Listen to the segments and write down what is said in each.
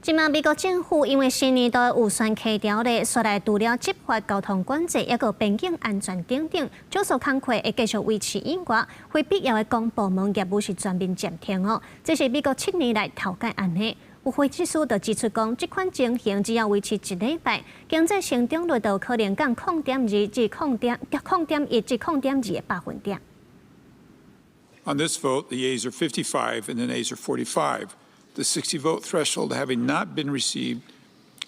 這馬美國政府因為新年度預算開條咧，煞來除了執法交通管制，抑閣邊境安全等等，少數工課會繼續維持以外，非必要的公部門業務是全面暫停哦。這是美國7年來頭擺按呢。有分析師就指出講，這款情形只要維持一禮拜，經濟成長率就可能降0.2至0.1至0.2個百分點。 On this vote, the yeas are 55 and the nays are 45. The 60-vote threshold having not been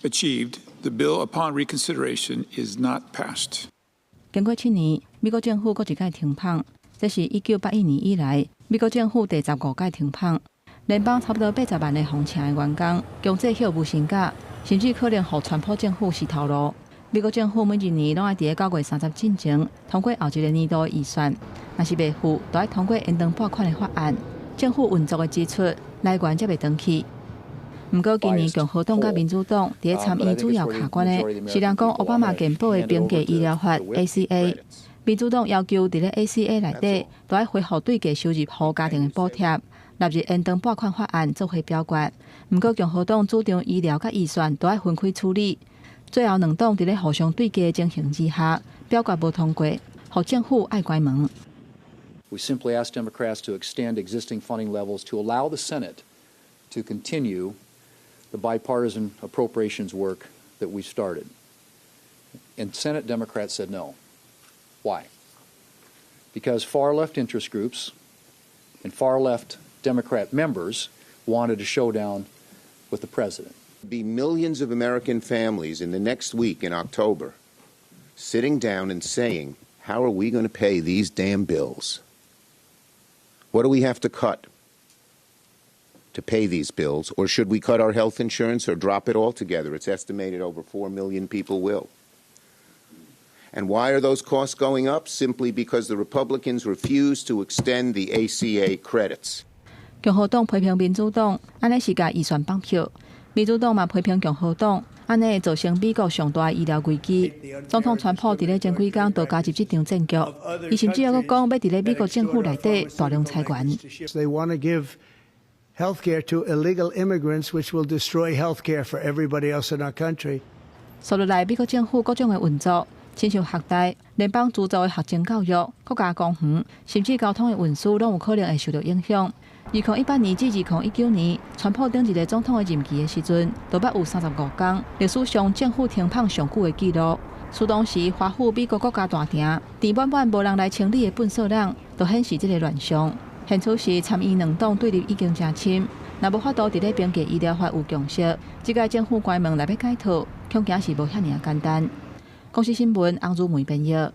achieved, the bill upon reconsideration is not passed. 經過7年，美國政府閣一擺停麭，這是1981年以來美國政府第15擺停麭。聯邦差不多80萬个予請的員工強制歇無薪假，甚至可能予川普政府死頭路。美國政府每一年攏愛佇咧9月30進前通過後一個年度的預算，若是袂赴，就愛通過延長撥款的法案。政府運作的支出來源才袂斷去。毋過今年共和黨佮民主黨佇咧參院主要卡關的，是人講奧巴馬健保的平價醫療法 ACA。民主黨要求佇咧 ACA 內底都愛恢復對低收入戶家庭的補貼，納入延長撥款法案做伙表決。毋過共和黨主張醫療佮預算都愛分開處理。最後兩黨佇咧互相對決的情形之下，表決無通過，予政府愛關門。 We simply asked Democrats to extend existing funding levels to allow the Senate to continue the bipartisan appropriations work that we started. And Senate Democrats said no. Why? Because far left interest groups and far left Democrat members wanted a showdown with the president. Be millions of American families in the next week in October sitting down and saying, "How are we going to pay these damn bills? What do we have to cut to pay these bills? Or should we cut our health insurance or drop it altogether?" It's estimated over 4 million people will. And why are those costs going up? Simply because the Republicans refuse to extend the ACA credits. 共和黨批評民主黨，按呢是共預算綁票；民主黨嘛批評共和黨，按呢會造成美國上大醫療危機。總統川普佇咧前幾工就加入這場戰局，伊甚至猶閣講欲佇咧美國政府內底大量裁員。 They want to give health care to illegal immigrants, which will destroy health care for everybody else in our country. 紲落來，美國政府各種的運作，親像學貸、聯邦資助的學前教育、國家公園，甚至交通的運輸，攏有可能會受到影響。2018年至2019年，川普頂一个總統的任期的時陣，就捌有35工歷史上政府停麭上久的紀錄。此當時，華府美國國家大廳填滿滿無人來清理的糞埽籠，就顯示這个亂象。現此時參院兩黨對立已經誠深，若無法度佇咧平價醫療法有共識，這擺政府關門來欲解套，恐驚是無遐爾仔簡單。公視新聞翁如梅編譯。